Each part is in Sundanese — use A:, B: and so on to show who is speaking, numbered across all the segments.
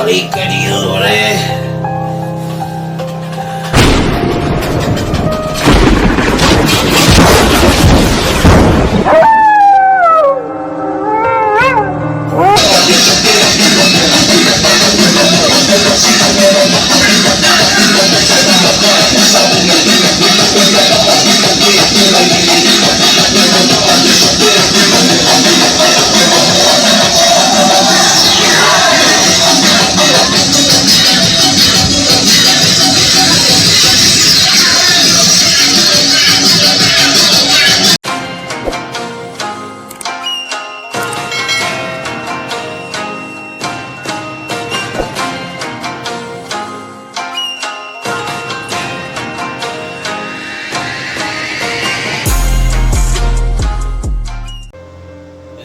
A: Balik ka dieu maneh.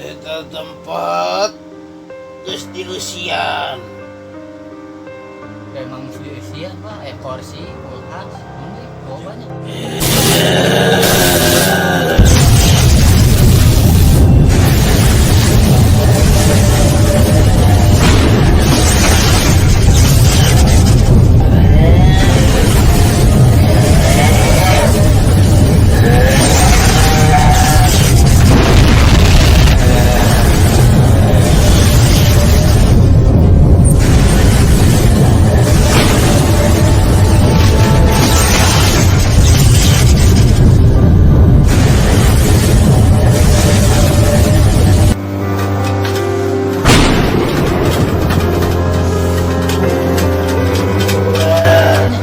A: Eta tempat geus dieusian.
B: Emang mesti dieusian, Pak. Eh, kursi, kulkas, ini bawa banyak.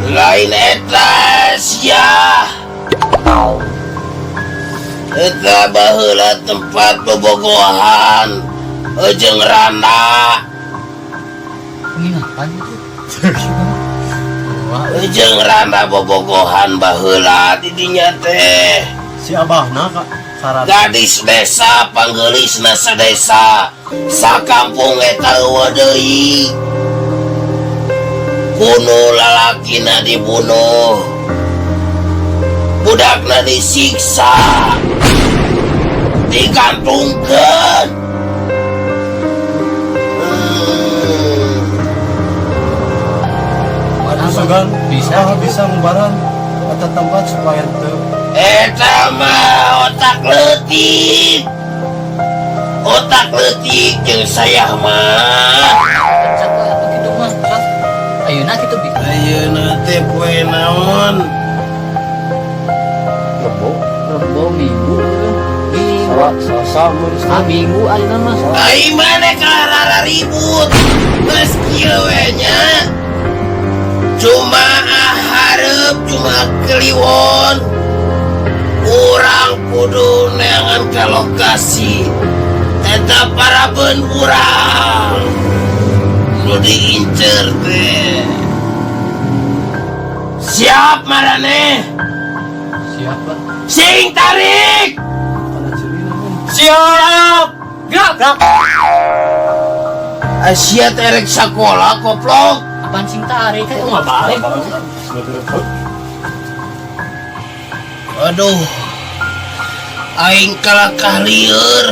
A: Lain eta sia. Eta baheula tempat bobogohan jeung randa.
B: Penginapan gitu. Wah,
A: Jeung randa bobogohan baheula di dinya teh.
C: Si abahna kak sarana.
A: Gadis desa panggeulisna sadesa sakampung eta eueuh deui. Kuno lalakina dibunuh, budakna disiksa, digantungkeun.
C: Aduh sugan
B: Bisa
C: ah,
B: gitu.
C: Bisa ngubaran eta tempat supaya teu
A: Eta mah otak leutik, otak leutik jeung saya mah.
B: Cek we atuh kitu mah. Sok. Ayeuna kitu bi.
A: Ayeuna teh poe naon?
C: Rebo.
B: Rebo, Minggu. Minggu.
C: Selasa mun.
B: Ah, Minggu ayeuna mah.
A: Ai maneh kalah ribut geus kieu we nya. Cuma hareup cuma kliwon urang kudu neangan ka lokasi eta parabeun urang nu diincer teh. Siap maraneh?
B: Siap, Pak.
A: Sing tarik.
C: Kana cirina mun.
B: Siap. Gerak. Gerak.
A: Asia terek sakola koplok.
B: Apaan sing tarik kayak nggak balik.
A: Aduh, aing kalakah lieur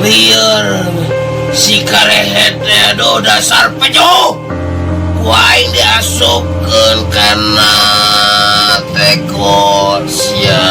A: lieur si karehet teh. Aduh, dasar pejo, ku aing diasupkeun kana teko sia.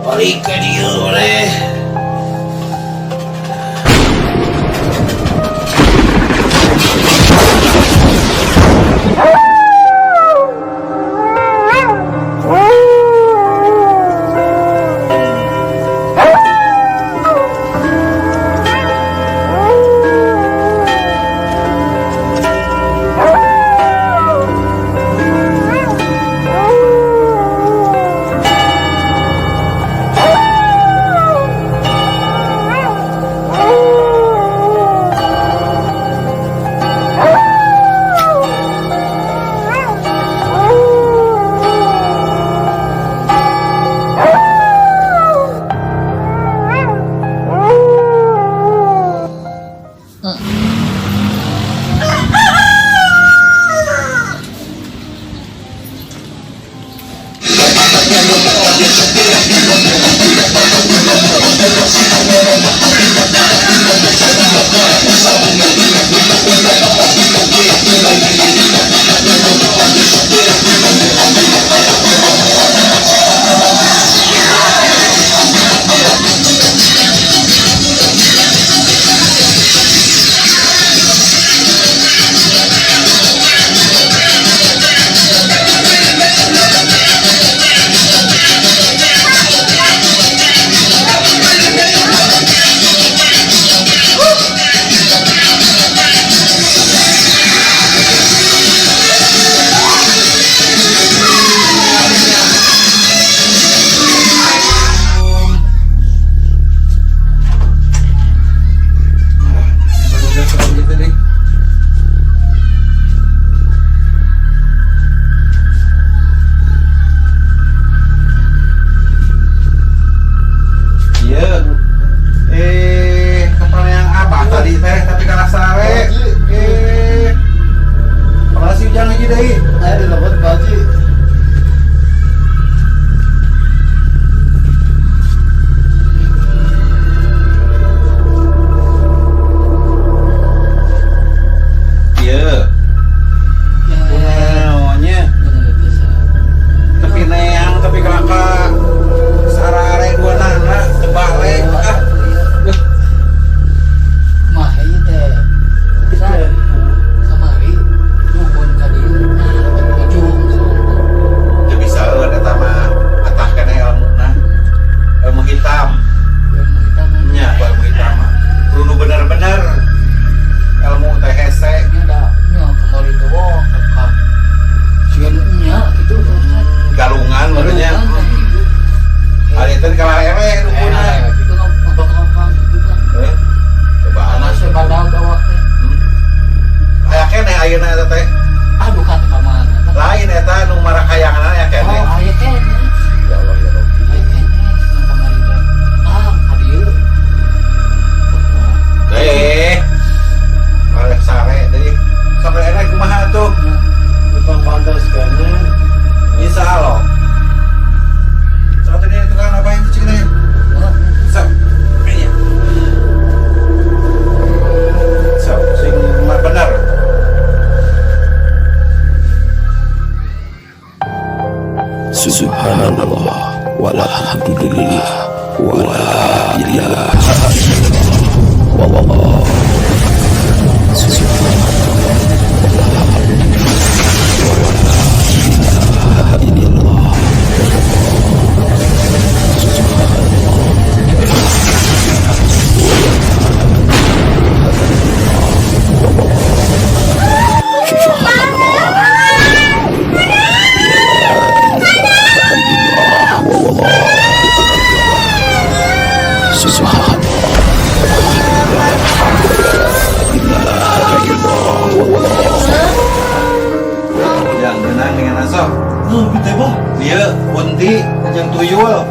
A: Balik ka dieu maneh.
D: Iya. Kapan yang apa tadi teh tapi kalah sare. Kemana sih Ujang lagi deui?
C: Aya di lebet Pak Haji.
D: Iya. Kunaonnya tapi neang tapi kelaka sarare dua nana tebalik ah.
B: Mah ieu teh. Sa kamari dukun ka dieu. Nah, ujung.
D: Teu bisa eueun eta mah atah keneh ilmuna. Ilmu hitam.
B: Ilmu hitam mah.
D: Nya ilmu hitam mah. Kudu nu bener-bener ilmu teh hese.
B: Nya da nya kamari teh wah ka. Siga nu nya kitu Pak Ustad.
D: Galungan maksudnya.
B: Galungan kan gitu.
D: Hari itu kalah eleh dukuna.
B: Gitu ngabang-ngabang gitu kan.
D: Cobaan
B: Karena saya badag awak teh.
D: Aya keneh ayeuna eta teh.
B: Aduh kata ka mana?
D: Lain eta nu marakayangan aya keneh.
B: Oh, aya keneh.
D: Ya Allah ya Rabbi.
B: Aya keneh nu kamari teh. Ah, ka dieu.
D: Eh. Arek sare deui. Sampai enak kumaha atuh?
C: Tukang pantas kene.
D: Insya Allah. Saat ini tukang apa itu cing teh? Sok. Iya. Sok sing bener.
A: Subhanallah walhamdulillah wala ilaha illallah wallahu. Subhanallah walhamdulillah wala ilaha illallah.
D: Yang menang dengan asok.
C: Nah, kita bah.
D: Dia kunti jeung tuyul.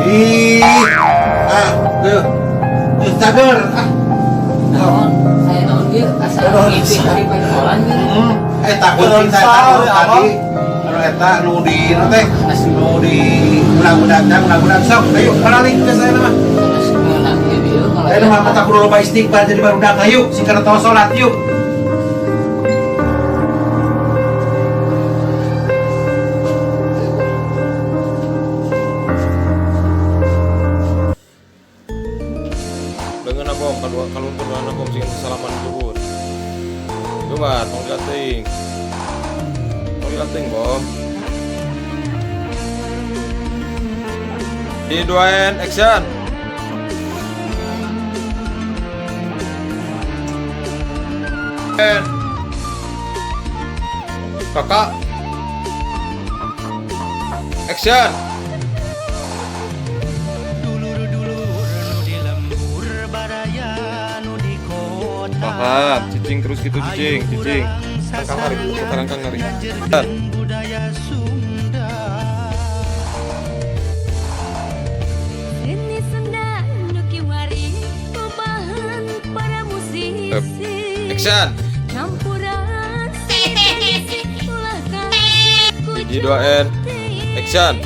D: Ih. Ah, tuh. Tuh cager. Ah.
B: Naon? Saya naon ieu asa ngimpi tadi pentolan gitu.
D: Eta kunti teh eta nu tadi. Anu eta nu di nu teh nu Di ulang-ulang dah, ulang-ulang sok. Ayo, balik ke saya mah.
B: Terus ngeunah ieu dieu
D: Ayo mah mata kudu loba istighfar jadi barudak ayo, sing kana tong salat yuk.
E: Dengan bom kedua kalun kedua bom sing salaman jubur. Coba tong dilatih. Tong dilatih bom. Di 2 N action. N. Kakak. Action.
F: Dulur-dulur nu di lembur, baraya nu di kota.
E: Paham, cicing terus gitu, cicing, cicing. Kang lari, sekarang kang lari. Dan
F: budaya Sunda.
G: Ini Sunda nu kiwari pebahan para musisi.
E: Action.
G: Campuran seni tradisi ulah
E: Hiji 2 N action.